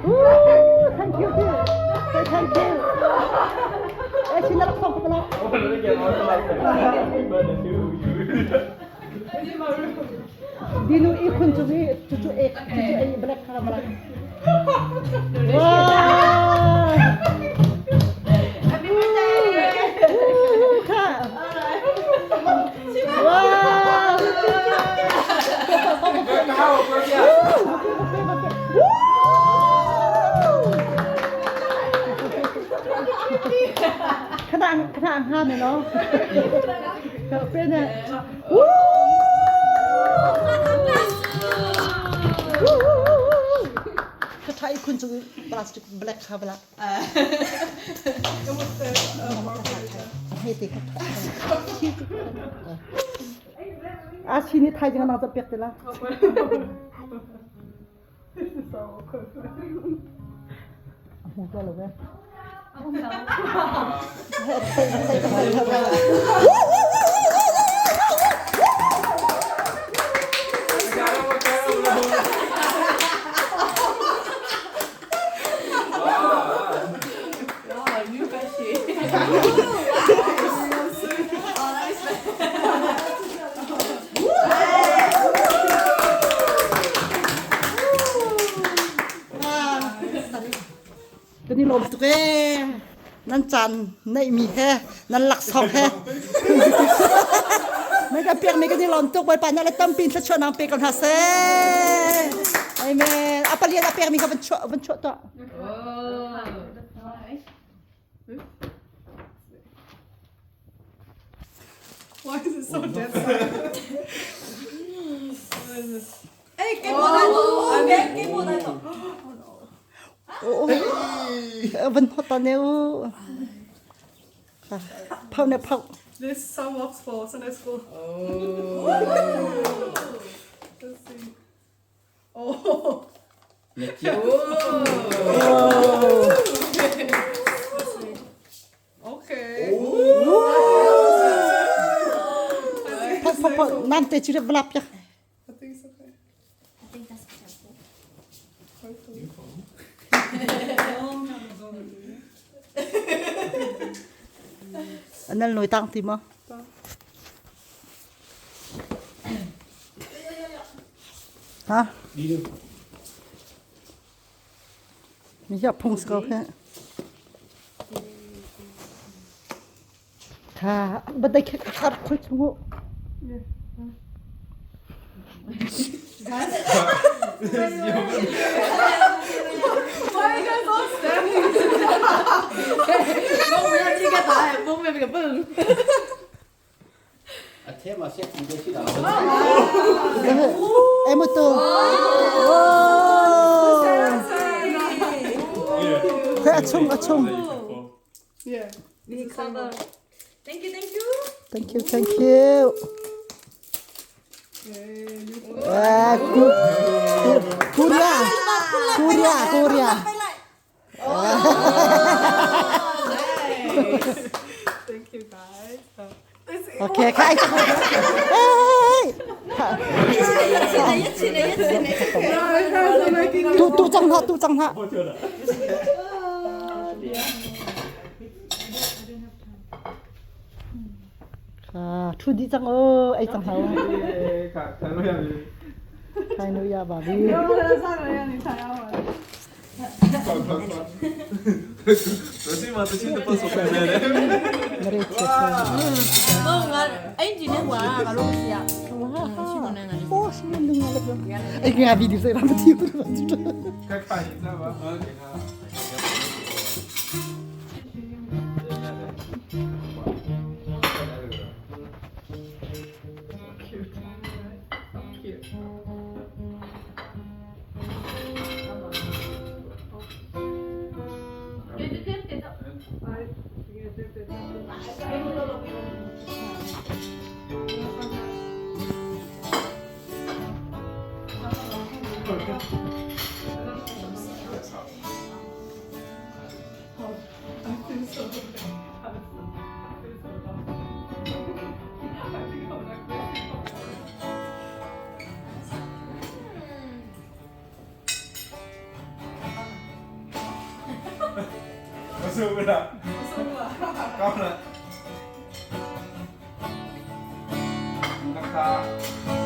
Ooh, thank you. Say thank you. Eh, sina rak song ko pala. Dinu i khun chu hi chu chu ek chu chu ei black khara mala. Wow. Happy birthday! Ooh, kha. Wow. Khana khana nga me no. Pe ne. Woo! Ka thai khun chu plastic black kha bala. Hei te ka A si ni thai jing na cha pek te la. Mu ko lo ve. Kan i lawm tuk ee. Nan caan neihmi he nan laksawng he. Nan kan pekmi kan i lawm tuk. Bawipa nih le tampi in thluachuahnak pe ko hna seh. Amen. A palian a pekmi kha van chuah van chuah tuah. Why is it so dead silent? What is this? Hey, cái bộ này cái cái bộ này Van hot ta neu. Phau ne phau. This sum up for Sunday school. Oh. Let's see. Oh. Okay. Phau phau phau nam te chu blap ya. I think it's okay. I think that's acceptable. Hopefully. Anal noi tang ti ma. Ha? Mi ya phung sko khe. Tha badai khe khar khoi chungu. Why are you guys all standing? Em tu. Thế a chung a chung. Yeah. Thank you, thank you. Thank you, thank you. À, Korea, Korea, Korea. Thank you guys. Okay, khai. Hey. Tu tu chang ha, tu chang ha. Thu di chang o, ai chang hao. Khai nu ya ba bi. 哎，个比你这那么丢的，我受不了，我受不了。够了。那他。